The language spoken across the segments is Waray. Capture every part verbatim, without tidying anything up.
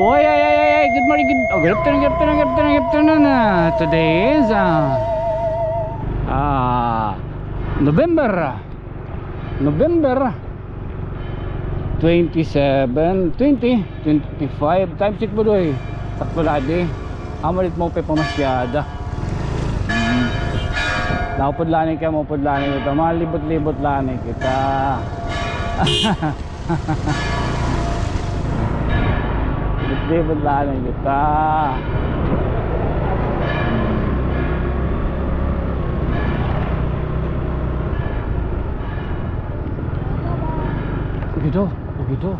Oh, ay, ay, ay, ay, ay, good morning, good, oh, good afternoon, good afternoon, good afternoon, good afternoon. Ah, today is, ah, ah, November, ah, November twenty-seven, twenty, twenty-five. Time check, Budoy. Sakto na, di. Amo dit mo pa pamasyada. Hmm. Naupod la ni ka, maupod la ni kita. Malibot-libot la ni kita. Libot-libot la ni kita. Ugido, ugido.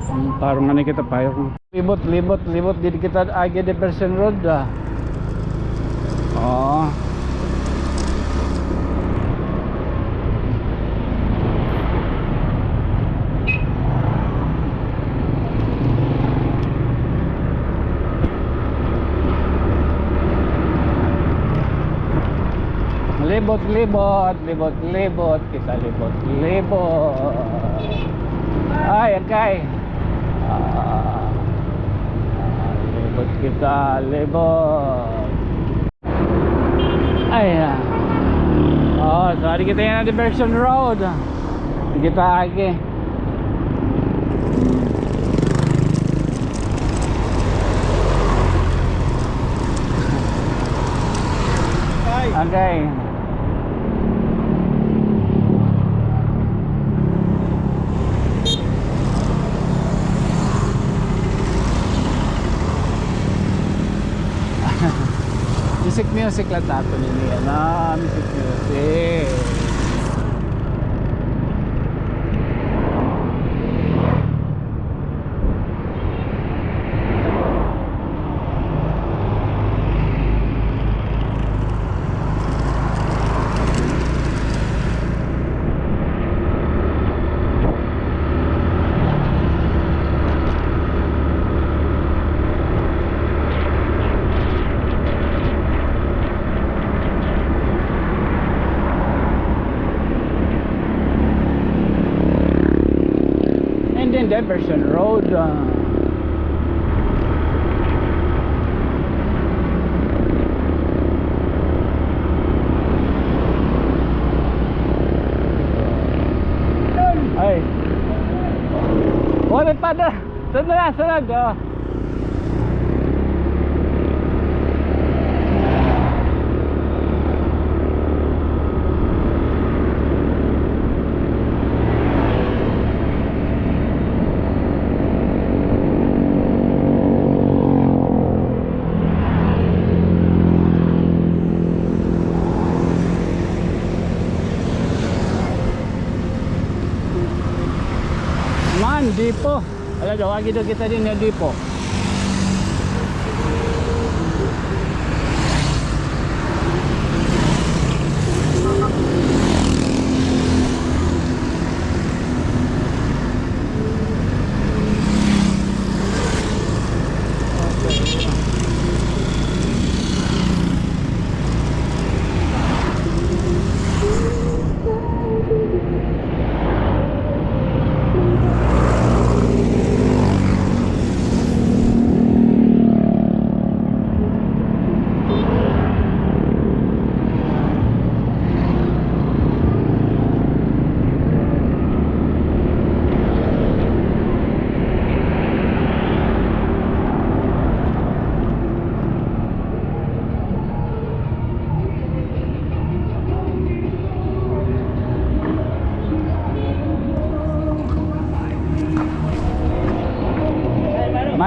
Hmm, tarong na kita, payok. Libot, libot, libot gid kita agi Diversion Road, ah. Oh. Libot, libot, libot, libot, kita libot, libot. Ay, agkay. Ah, libot kita, libot. Ay, ah. Oh, so adi kita yana Diversion Road. Kita agi. Okay. Music, music la ta ato nini, ano, music, music. And then Diversion Road, ah. Ay. Wala pa na. Sunod na, sunod, oh. Man, di po. Ala daw, agi daw kita dinhi ha Dipo.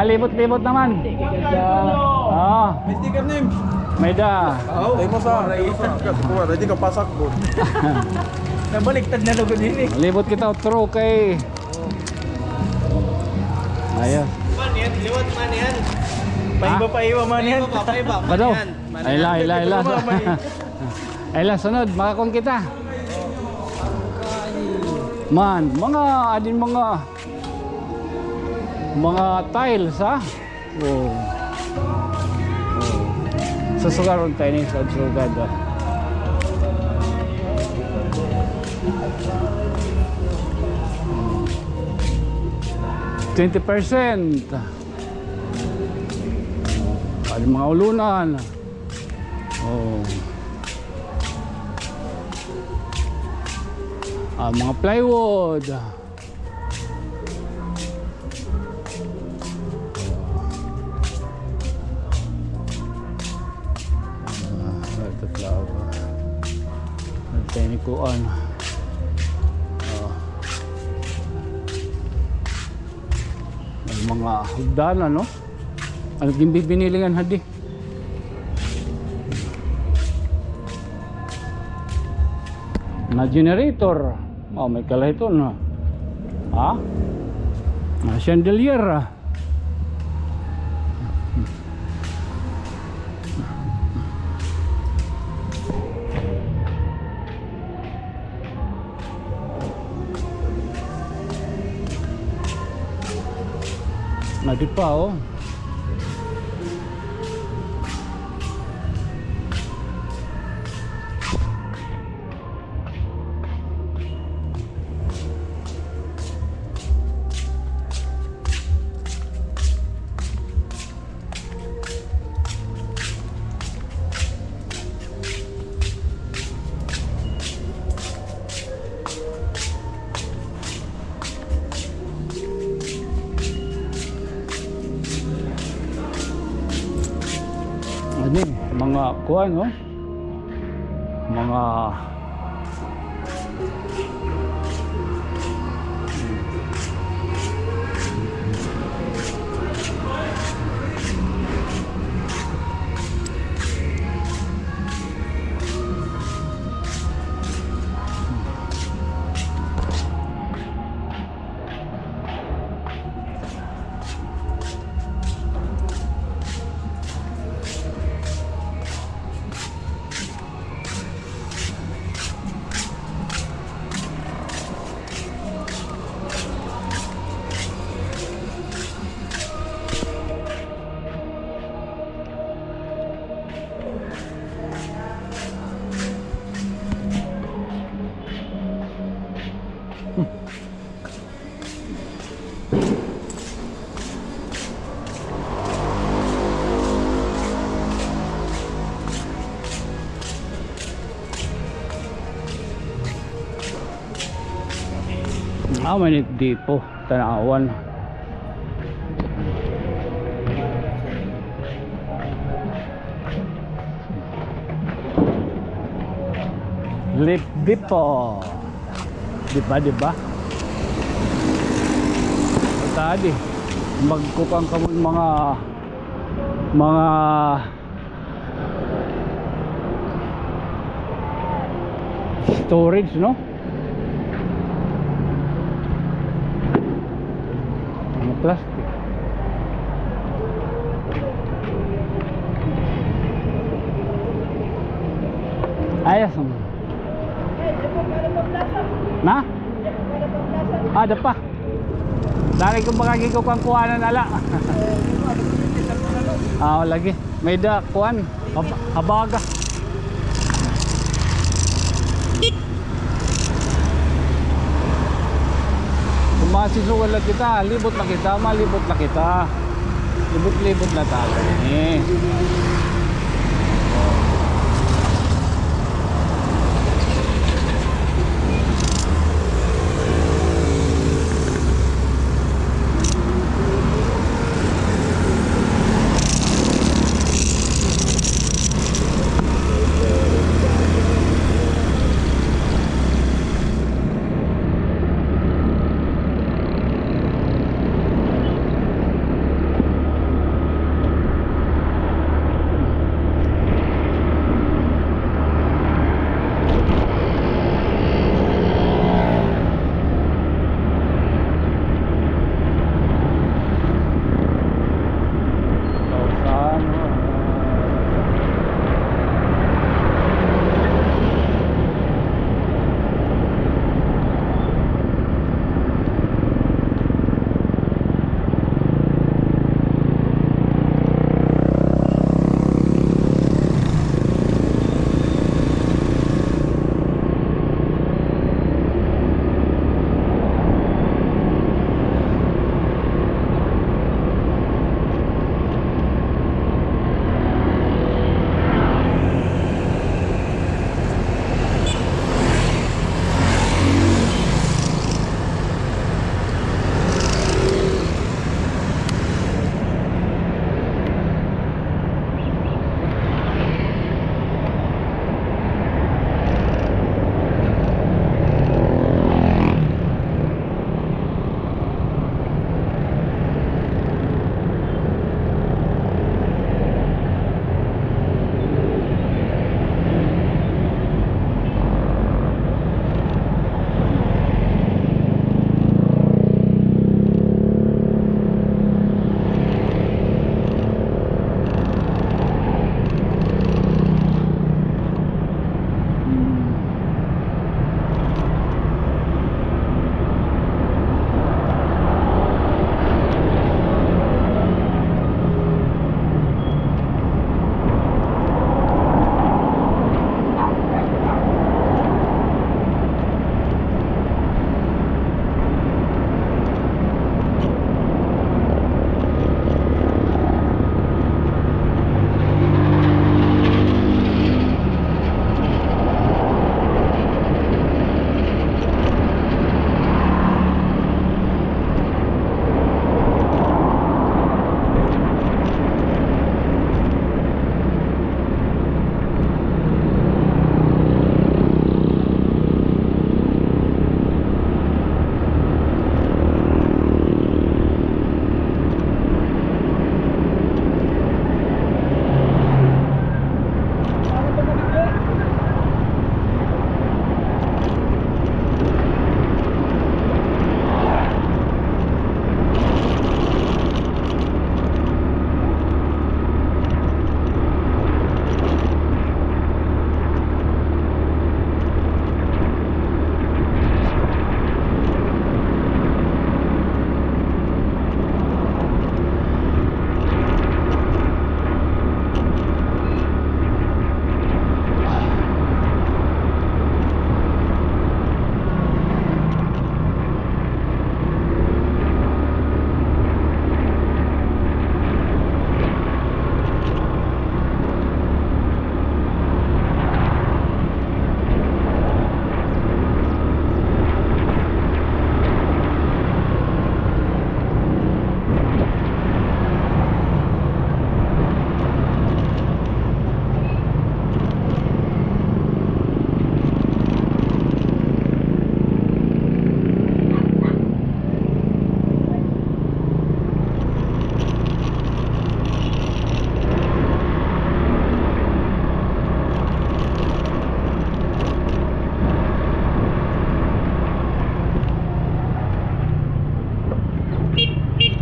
Libot-libot naman. Ah. May sticker name. May da. Tayo mo sa. Kuha, ready ka, pasak ko. Nabaliktad na lugod ini. Libot kita, otro kay. Ayos. Man yan, liwat man yan. Paiba, paiba man yan. Paiba, paiba. Ba daw? Ay, la, ay, la, ay, la. Ay, la, sunod. Makakon kita. Man, mga, adin mga Mga tiles, ha? Oh. Oh. Susugaron tayo ni sa sugad, ah. Twenty percent. Ano, mga ulunan. Oh. Ah, mga plywood. Ah, ito flower. Nagtayo ni kuan. Ah. May mga hagdanan, no? Ano ginbibinilingan hadi? Na generator. Oh, may kalahiton na. Ha? Na chandelier, ah. Nadi pa, oh. Ano eh, mga kuan, no? Mga Ah, may nit dito. Tan-awan. Lip dip, oh. Di ba, di ba? Tadi, magkukuan kamo mga, mga storage, no? Mga plastic. Ayos, um. Na? Ah, ada pa. Dali ko makakikukuan-kuanan, ala. Ah, lagi. May da, kuan. Hab-, habaga. Kung masisugal la kita, libot la kita, malibot la kita. Libot-libot la tayo. Eh.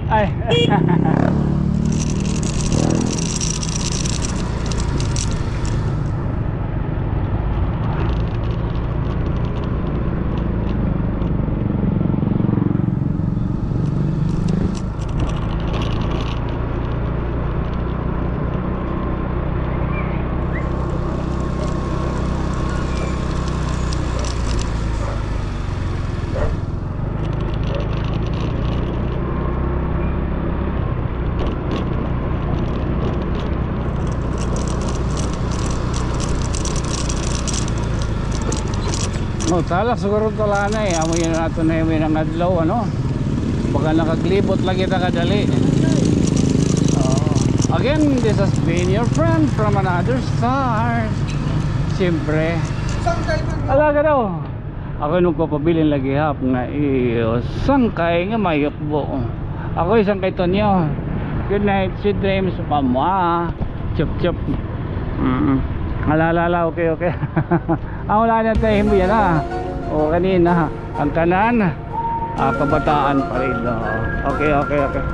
Ay. O, talak siguro ito la anay. Amo yana aton highway nga adlaw, ano? Baga nakaglibot la kita kadali. Oo. Again, this has been your friend from another star. Siyempre. Ala ka daw. Ako an magpapabilin la gihap nga iyo sangkay nga mayukbo. Ako an sangkay Tonyo. Good night, sweet dreams, pamwa. Chup, chup. Mm. Ala, ala, ala, okay, okay. An wala na tayo mo yana, ha. O, kanina, ha. An kanan, ah, kabataan pa rin, o. Okay, okay, okay.